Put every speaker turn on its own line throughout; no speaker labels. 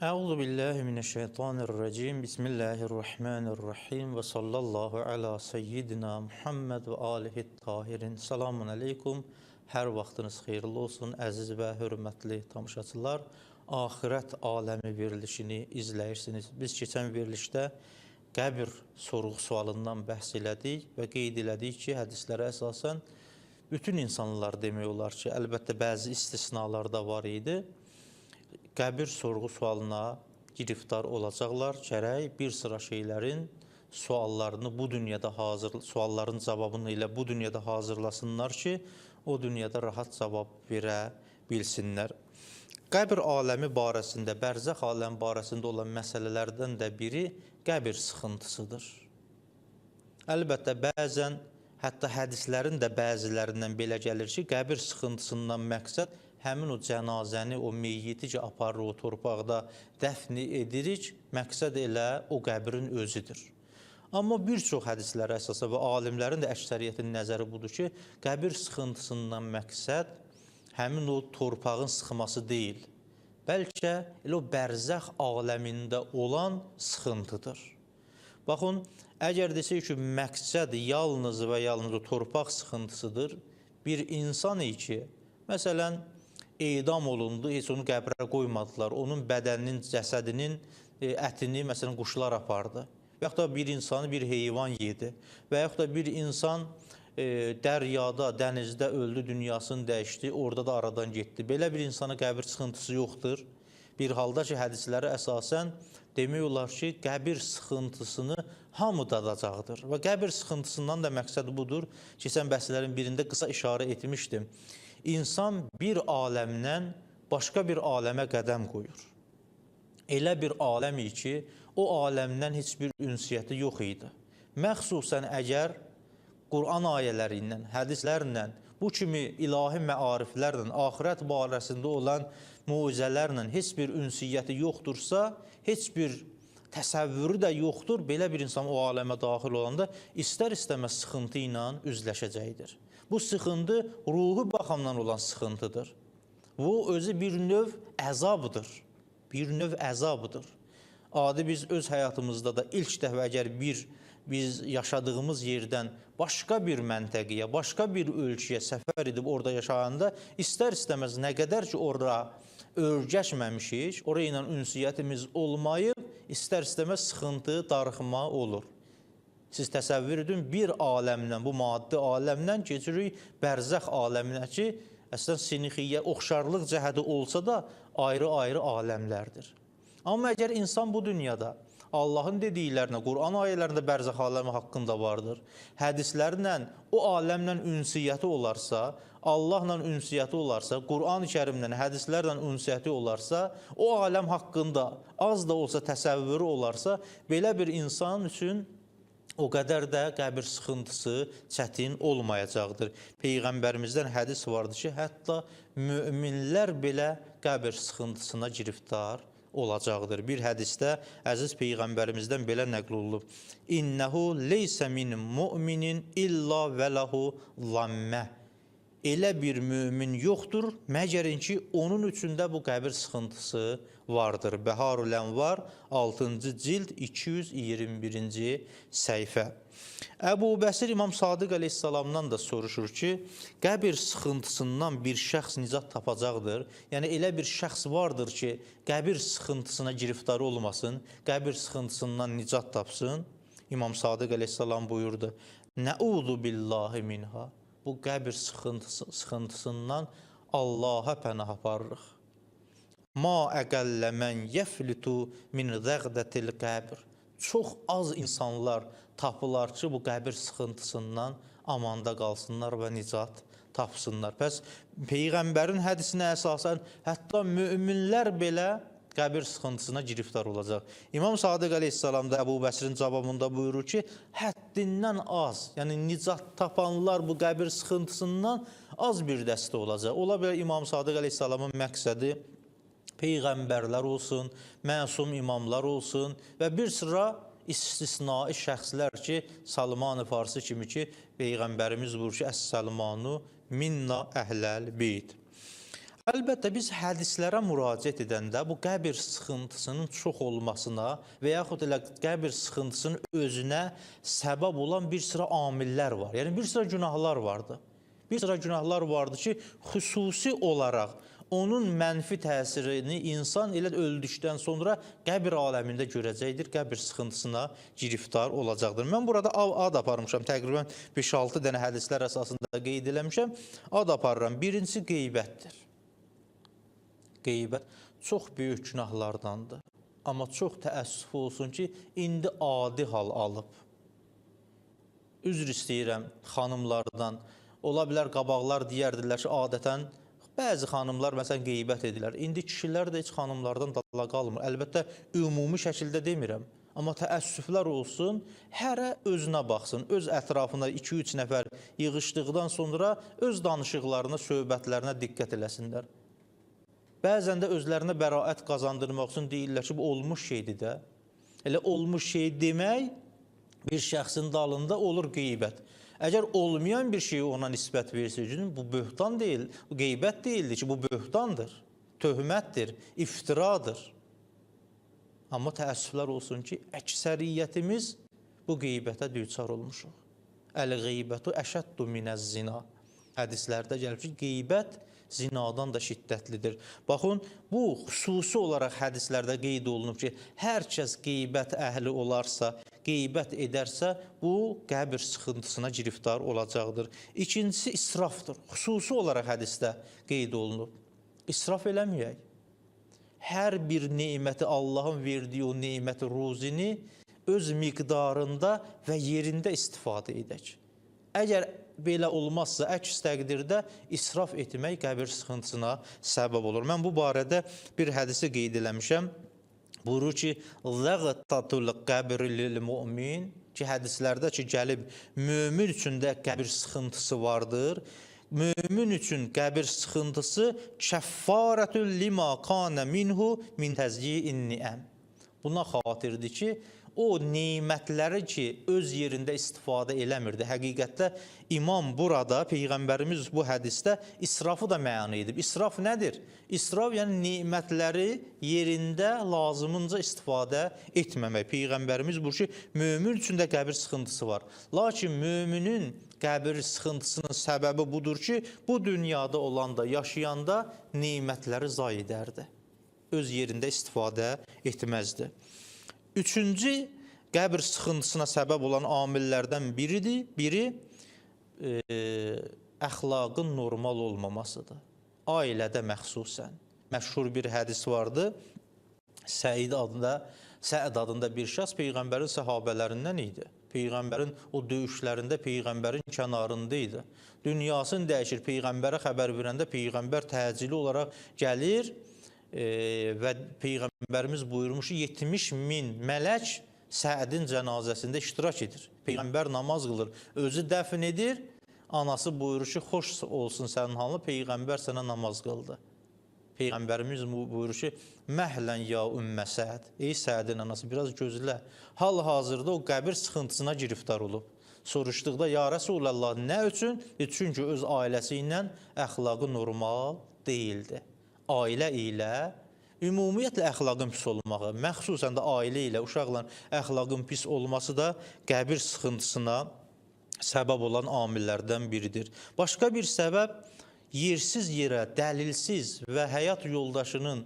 Euzu billahi mineşşeytanirracim. Bismillahirrahmanirrahim ve sallallahu ala seyyidina Muhammed ve alihi tahirin. Selamun aleykum. Hər vaxtınız xeyirli olsun əziz və hörmətli tamaşaçılar. Axirət aləmi verilişini izləyirsiniz. Biz keçən verilişdə qəbir sorğu-sualından bəhs elədik və qeyd elədik ki, hədislərə əsasən bütün insanlar demək olar ki, əlbəttə bəzi istisnalar da var idi. Qəbir sorğu-sualına giriftar olacaqlar. Gərək bir sıra şeylərin suallarını bu dünyada hazır, sualların cavabını elə bu dünyada hazırlasınlar ki, o dünyada rahat cavab verə bilsinlər. Qəbir aləmi barəsində, bərzəx aləmi barəsində olan məsələlərdən də biri qəbir sıxıntısıdır. Əlbəttə bəzən hətta hədislərin də bəzilərindən belə gəlir ki, qəbir sıxıntısından məqsəd həmin o cənazəni, o meyyiti ki, aparır o torpaqda dəfn edirik, məqsəd elə o qəbrin özüdür. Amma bir çox hədislərə əsasən və alimlərin də əksəriyyətinin nəzəri budur ki, qəbir sıxıntısından məqsəd həmin o torpağın sıxması deyil, bəlkə elə o bərzəx aləmində olan sıxıntıdır. Baxın, əgər desək ki, məqsəd yalnız və yalnız o torpaq sıxıntısıdır, bir insan ki, məsələn, edam olundu, heç onu qəbrə qoymadılar. Onun bədəninin, cəsədinin ətini, məsələn, quşlar apardı. Və yaxud da bir insanı bir heyvan yedi. Və yaxud da bir insan dəryada, dənizdə öldü, dünyasını dəyişdi, orada da aradan getdi. Belə bir insana qəbir sıxıntısı yoxdur. Bir halda ki, hədislərə əsasən demək olar ki, qəbir sıxıntısını hamı dadacaqdır. Və qəbir sıxıntısından da məqsəd budur. Keçən bəhslərin birində qısa işarə etmişdim. İnsan bir aləmdən başqa bir aləmə qədəm qoyur. Elə bir aləm idi ki, o aləmdən heç bir ünsiyyəti yox idi. Məxsusən əgər Quran ayələri ilə, hədislərlə, bu kimi ilahi məariflərlə, axirət barəsində olan möcüzələrlə heç bir ünsiyyəti yoxdursa, heç bir təsəvvürü də yoxdur, belə bir insan o aləmə daxil olanda istər-istəməz sıxıntı ilə üzləşəcəkdir. Bu sıxıntı ruhi baxımdan olan sıxıntıdır. Bu özü bir növ əzabdır. Bir növ əzabdır. Adi biz öz həyatımızda da ilk dəfə əgər biz yaşadığımız yerdən başqa bir məntəqəyə, başqa bir ölkəyə səfər edib orada yaşayanda istər-istəməz nə qədər ki ora örgəşməmişik, oraya ilə ünsiyyətimiz olmayıb, istər-istəməz sıxıntı, darıxma olur. Siz təsəvvür edin, bir aləmdən, bu maddi aləmdən keçirik bərzəx aləminə ki, əslən sinixiyyə, oxşarlıq cəhəti olsa da ayrı-ayrı aləmlərdir. Amma əgər insan bu dünyada Allahın dediklərinə, Quran ayələrində bərzəx aləmi haqqında vardır, hədislərlə, o aləmlə ünsiyyəti olarsa, Allahla ünsiyyəti olarsa, Quran-ı Kərimlə, hədislərlə ünsiyyəti olarsa, o aləm haqqında az da olsa təsəvvürü olarsa, belə bir insan üçün o qədər də qəbir sıxıntısı çətin olmayacaqdır. Peyğəmbərimizdən hədis vardır ki, hətta möminlər belə qəbir sıxıntısına giriftar olacaqdır. Bir hədisdə əziz Peyğəmbərimizdən belə nəql olunub. İnnehu leysə min mu'minin illa və ləhu zammə. Elə bir mömin yoxdur, məgərin ki, onun üçün də bu qəbir sıxıntısı vardır. Bəharül Ənvar 6-cı cild 221-ci səhifə. Əbu Bəsir İmam Sadiq əleyhissalamdan da soruşur ki, qəbir sıxıntısından bir şəxs nicat tapacaqdır. Yəni elə bir şəxs vardır ki, qəbir sıxıntısına giriftar olmasın, qəbir sıxıntısından nicat tapsın. İmam Sadiq əleyhissalam buyurdu: Nəuzu billahi minha. Bu qəbir sıxıntısından Allaha pənah aparırıq. Ma əqəllə mən yəflitu min zəğdətil qəbir. Çox az insanlar tapılar ki, bu qəbir sıxıntısından amanda qalsınlar və nicat tapsınlar. Pəs Peyğəmbərin hədisinə əsasən hətta möminlər belə qəbir sıxıntısına giriftar olacaq. İmam Sadiq əleyhissalam da Əbu Bəsirin cavabında buyurur ki, həddindən az, yəni nicat tapanlar bu qəbir sıxıntısından az bir dəstə olacaq. Ola bilər İmam Sadiq əleyhissalamın məqsədi peyğəmbərlər olsun, məsum imamlar olsun və bir sıra istisnai şəxslər ki, Salman-ı Farsi kimi ki, Peyğəmbərimiz buyurur ki, Əs-Səlmanu minna əhləl beyt. Əlbəttə, biz hədislərə müraciət edəndə bu qəbir sıxıntısının çox olmasına və yaxud elə qəbir sıxıntısının özünə səbəb olan bir sıra amillər var. Yəni, bir sıra günahlar vardı. Bir sıra günahlar vardı ki, xüsusi olaraq onun mənfi təsirini insan elə öldükdən sonra qəbir aləmində görəcəkdir, qəbir sıxıntısına giriftar olacaqdır. Mən burada ad aparmışam, təqribən 5-6 dənə hədislər əsasında qeyd eləmişəm. Ad aparıram. Birincisi qeybətdir. Qeybət çox böyük günahlardandır. Amma çox təəssüf olsun ki, indi adi hal alıb. Üzr istəyirəm xanımlardan. Ola bilər qabaqlar deyərdilər ki, adətən bəzi xanımlar məsələn qeybət edirlər. İndi kişilər də heç xanımlardan dala qalmır. Əlbəttə ümumi şəkildə demirəm. Amma təəssüflər olsun, hərə özünə baxsın. Öz ətrafına 2-3 nəfər yığışdıqdan sonra öz danışıqlarına, söhbətlərinə diqqət eləsinlər. Bəzən də özlərinə bəraət qazandırmaq üçün deyirlər ki, bu olmuş şeydir də. Elə olmuş şey demək bir şəxsin dalında olur qeybət. Əgər olmayan bir şeyi ona nisbət versə, bu böhtan deyil, bu qeybət deyildir ki, bu böhtandır, töhmətdir, iftiradır. Amma təəssüflər olsun ki, əksəriyyətimiz bu qeybətə düçar olmuşuq. Əl-qeybətu əşəddu minəz-zina. Hədislərdə gəlib ki, qeybət zinadan da şiddətlidir. Baxın, bu xüsusi olaraq hədislərdə qeyd olunub ki, hər kəs qeybət əhli olarsa, qeybət edərsə, bu qəbir sıxıntısına giriftar olacaqdır. İkincisi israfdır. Xüsusi olaraq hədisdə qeyd olunub. İsraf eləməyək. Hər bir neməti, Allahın verdiyi o neməti, ruzini öz miqdarında və yerində istifadə edək. Əgər belə olmazsa, əks təqdirdə israf etmək qəbir sıxıntısına səbəb olur. Mən bu barədə bir hədisi qeyd eləmişəm. Buyurur ki, "Ləğtatul qəbri lil mümin" ki, hədislərdə ki, gəlib mömin üçün də qəbir sıxıntısı vardır. Mömin üçün qəbir sıxıntısı kəffarətül lima kana minhu min təzyi'in ni'am. Buna xatirdir ki, o nemətləri ki, öz yerində istifadə eləmirdi. Həqiqətdə imam burada, Peyğəmbərimiz bu hədisdə israfı da məna edib. İsraf nədir? İsraf, yəni nemətləri yerində lazımınca istifadə etməmək. Peyğəmbərimiz buyurur ki, mömin üçün də qəbir sıxıntısı var. Lakin möminin qəbir sıxıntısının səbəbi budur ki, bu dünyada olanda, yaşayanda nemətləri zayi edərdi. Öz yerində istifadə etməzdi. Üçüncü, qəbir sıxıntısına səbəb olan amillərdən biri əxlaqın normal olmamasıdır. Ailədə məxsusən. Məşhur bir hədis vardı. Səid adında bir şəxs Peyğəmbərin səhabələrindən idi. Peyğəmbərin o döyüşlərində Peyğəmbərin kənarında idi. Dünyasını dəyişir. Peyğəmbərə xəbər verəndə Peyğəmbər təcili olaraq gəlir və Peyğəmbərimiz buyurmuş ki, 70 min mələk Səədin cənazəsində iştirak edir. Peyğəmbər namaz qılır, özü dəfn edir. Anası buyurur ki, xoş olsun sənin halını, Peyğəmbər sənə namaz qıldı. Peyğəmbərimiz buyurur ki, məhlən ya ümmə Səəd, ey Səədin anası, biraz gözlə. Hal-hazırda o qəbir sıxıntısına giriftar olub. Soruşduqda, ya Rəsulallah, nə üçün? Çünki öz ailəsi ilə əxlaqı normal deyildi. Ailə ilə, ümumiyyətlə əxlaqın pis olmağı, məxsusən də ailə ilə, uşaqla əxlaqın pis olması da qəbir sıxıntısına səbəb olan amillərdən biridir. Başqa bir səbəb, yersiz yerə, dəlilsiz və həyat yoldaşının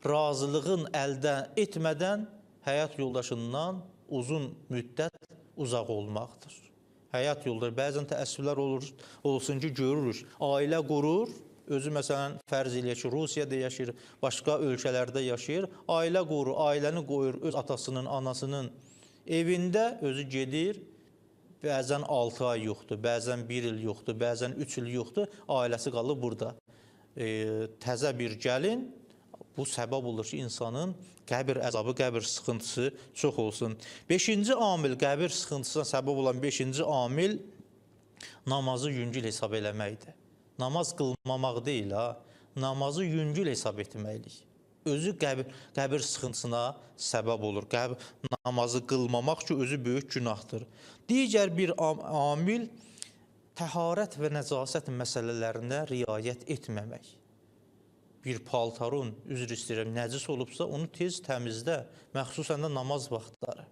razılığın əldə etmədən həyat yoldaşından uzun müddət uzaq olmaqdır. Həyat yoldaşı, bəzən təəssüflər olsun ki, görürük, ailə qurur, özü məsələn fərz eləyək ki, Rusiyada yaşayır, başqa ölkələrdə yaşayır, ailə qurur, ailəni qoyur öz atasının, anasının evində, özü gedir, bəzən 6 ay yoxdur, bəzən 1 il yoxdur, bəzən 3 il yoxdur, ailəsi qalır burada. Təzə bir gəlin, bu səbəb olur ki, insanın qəbir əzabı, qəbir sıxıntısı çox olsun. Beşinci amil, qəbir sıxıntısına səbəb olan beşinci amil namazı yüngül hesab eləməkdir. Namaz qılmamaq deyil, ha. Namazı yüngül hesab etməliyik. Özü qəbir sıxıntısına səbəb olur. Namazı qılmamaq ki, özü böyük günahdır. Digər bir amil təharət və nəcasət məsələlərinə riayət etməmək. Bir paltarın, üzr istəyirəm, nəcis olubsa, onu tez təmizlə, məxsusən də namaz vaxtları.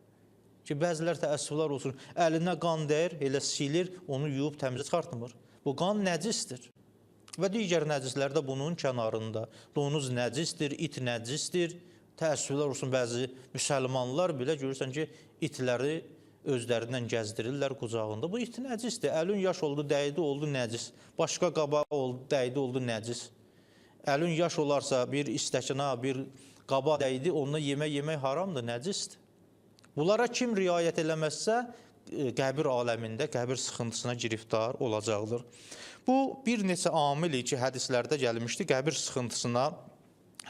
Ki, bəzilər təəssüflər olsun, əlinə qan dəyir, elə silir, onu yuyub təmizə çıxartmır. Bu qan nəcisdir. Və digər nəcislər də bunun kənarında. Donuz nəcisdir, it nəcisdir. Təəssüflər olsun, bəzi müsəlmanlar belə görürsən ki, itləri özlərindən gəzdirirlər qucağında. Bu it nəcisdir. Əlin yaş oldu, dəydi, oldu nəcis. Başqa qaba oldu, dəydi, oldu nəcis. Əlin yaş olarsa bir istəkana, bir qaba dəydi, onunla yemək yemək haramdır, nəcisdir. Bunlara kim riayət eləməzsə, qəbir aləmində qəbir sıxıntısına giriftar olacaqdır. Bu, bir neçə amil ki, hədislərdə gəlmişdi, qəbir sıxıntısına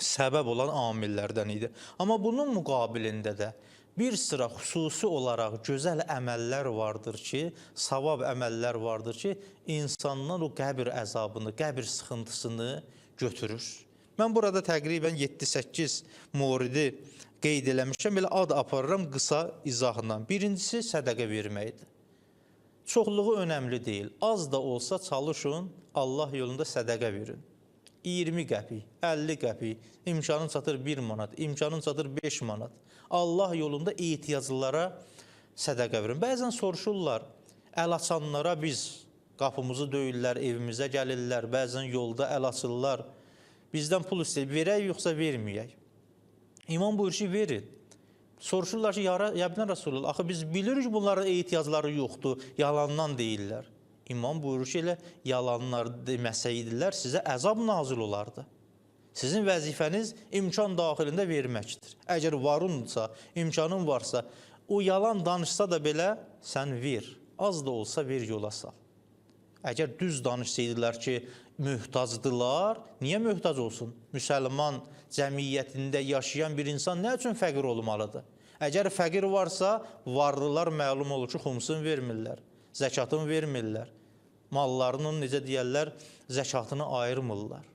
səbəb olan amillərdən idi. Amma bunun müqabilində də bir sıra xüsusi olaraq gözəl əməllər vardır ki, savab əməllər vardır ki, insandan o qəbir əzabını, qəbir sıxıntısını götürür. Mən burada təqribən 7-8 moridi qeyd eləmişəm, belə ad aparıram qısa izahla. Birincisi sədəqə verməkdir. Çoxluğu önəmli deyil. Az da olsa çalışın, Allah yolunda sədəqə verin. 20 qəpik, 50 qəpik, imkanın çatır 1 manat, imkanın çatır 5 manat. Allah yolunda ehtiyaclılara sədəqə verin. Bəzən soruşurlar, əl açanlara biz qapımızı döyürlər, evimizə gəlirlər, bəzən yolda əl açırlar. Bizdən pul istəyir, verək yoxsa verməyək? İmam buyurur ki, verin. Soruşurlar ki, ya ibn Rasulullah, axı biz bilirik bunların ehtiyacları yoxdur, yalandan deyirlər. İmam buyurur ki, elə yalanlar deməsəydilər, sizə əzab nazil olardı. Sizin vəzifəniz imkan daxilində verməkdir. Əgər varınsa, imkanın varsa, o yalan danışsa da belə sən ver. Az da olsa ver, yola sal. Əgər düz danışsaydılar ki, möhtacdılar, niyə möhtac olsun? Müsəlman cəmiyyətində yaşayan bir insan nə üçün fəqir olmalıdır? Əgər fəqir varsa, varlılar məlum olur ki, xumsun vermirlər, zəkatını vermirlər, mallarının, necə deyərlər, zəkatını ayırmırlar.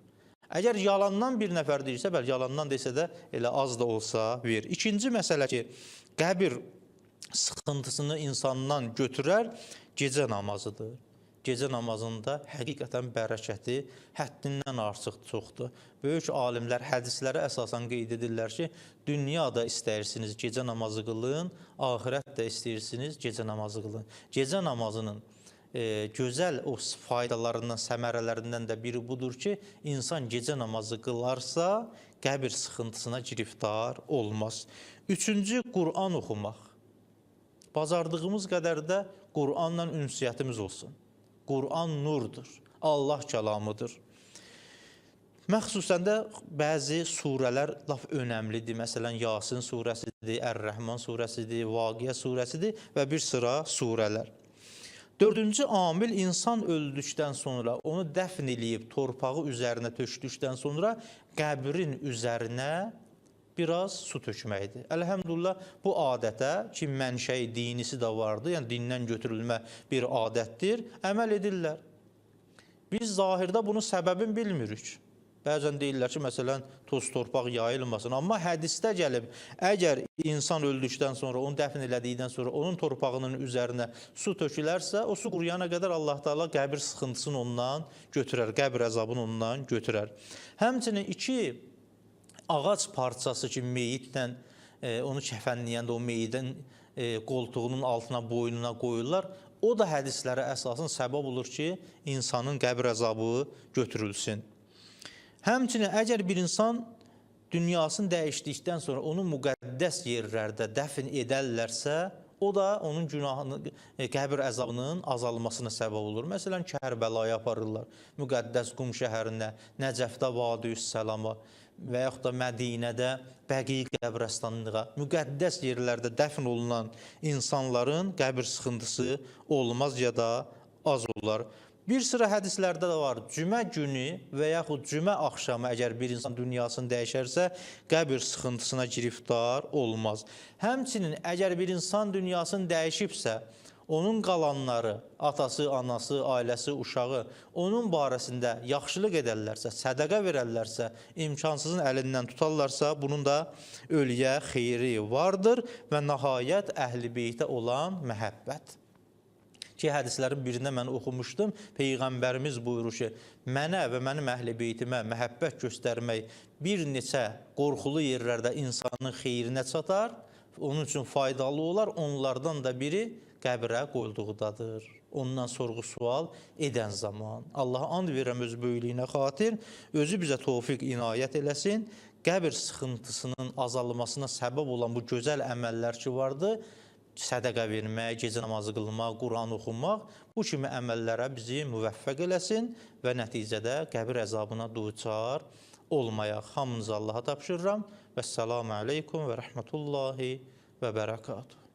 Əgər yalandan bir nəfər deyirsə, bəli, yalandan desə də elə az da olsa ver. İkinci məsələ ki, qəbir sıxıntısını insandan götürər, gecə namazıdır. Gecə namazında həqiqətən bərəkəti həddindən artıq çoxdur. Böyük alimlər hədislərə əsasən qeyd edirlər ki, dünyada istəyirsiniz gecə namazı qılın, axirət də istəyirsiniz gecə namazı qılın. Gecə namazının gözəl o faydalarından, səmərələrindən də biri budur ki, insan gecə namazı qılarsa, qəbir sıxıntısına giriftar olmaz. Üçüncü, Qur'an oxumaq. Bacardığımız qədər də Qur'anla ünsiyyətimiz olsun. Qur'an nurdur, Allah kəlamıdır. Məxsusən də bəzi surələr laf önəmlidir. Məsələn, Yasin surəsidir, Ər-Rəhman surəsidir, Vaqiə surəsidir və bir sıra surələr. Dördüncü amil, insan öldükdən sonra, onu dəfn eləyib torpağı üzərinə tökdükdən sonra qəbrin üzərinə biraz su tökməkdir. Əlhəmdülillah bu adətə ki, mənşəyi dinisi də vardı, yəni dindən götürülmə bir adətdir, əməl edirlər. Biz zahirdə bunun səbəbini bilmirik. Bəzən deyirlər ki, məsələn, toz torpaq yayılmasın. Amma hədisdə gəlib, əgər insan öldükdən sonra, onu dəfn elədikdən sonra onun torpağının üzərinə su tökülərsə, o su quruyana qədər Allah Teala qəbir sıxıntısını ondan götürər, qəbir əzabını ondan götürər. Həmçinin iki ağac parçası ki, meyitlə onu kəfənləyəndə o meyidin qoltuğunun altına, boynuna qoyurlar. O da hədislərə əsasən səbəb olur ki, insanın qəbir əzabı götürülsün. Həmçinin əgər bir insan dünyasını dəyişdikdən sonra onu müqəddəs yerlərdə dəfn edərlərsə, o da onun günahını, qəbir əzabının azalmasına səbəb olur. Məsələn, Kərbəlaya aparırlar, müqəddəs Qum şəhərinə, Nəcəfdə Vadüs-Səlama və yaxud da Mədinədə Bəqi qəbristanlığa, müqəddəs yerlərdə dəfn olunan insanların qəbir sıxıntısı olmaz ya da az olar. Bir sıra hədislərdə də var. Cümə günü və yaxud cümə axşamı əgər bir insan dünyasını dəyişərsə, qəbir sıxıntısına giriftar olmaz. Həmçinin əgər bir insan dünyasını dəyişibsə, onun qalanları, atası, anası, ailəsi, uşağı onun barəsində yaxşılıq edərlərsə, sədəqə verərlərsə, imkansızın əlindən tutarlarsa, bunun da ölüyə xeyri vardır və nəhayət əhl-i beytə olan məhəbbət. Ki hədislərin birində mən oxumuşdum. Peyğəmbərimiz buyurur ki, mənə və mənim əhl-i beytimə məhəbbət göstərmək bir neçə qorxulu yerlərdə insanın xeyrinə çatar, onun üçün faydalı olar. Onlardan da biri qəbrə qoyulduğudadır. Ondan sorğu-sual edən zaman. Allaha and verirəm öz böyüklüyünə xatir, özü bizə tofiq inayət eləsin. Qəbir sıxıntısının azalmasına səbəb olan bu gözəl əməllər ki vardı, sədəqə vermək, gecə namazı qılmaq, Quran oxumaq, bu kimi əməllərə bizi müvəffəq eləsin və nəticədə qəbir əzabına duçar olmayaq. Hamınızı Allaha tapşırıram. Vəssalamu aleykum və rəhmətullahi və bərəkatuhu.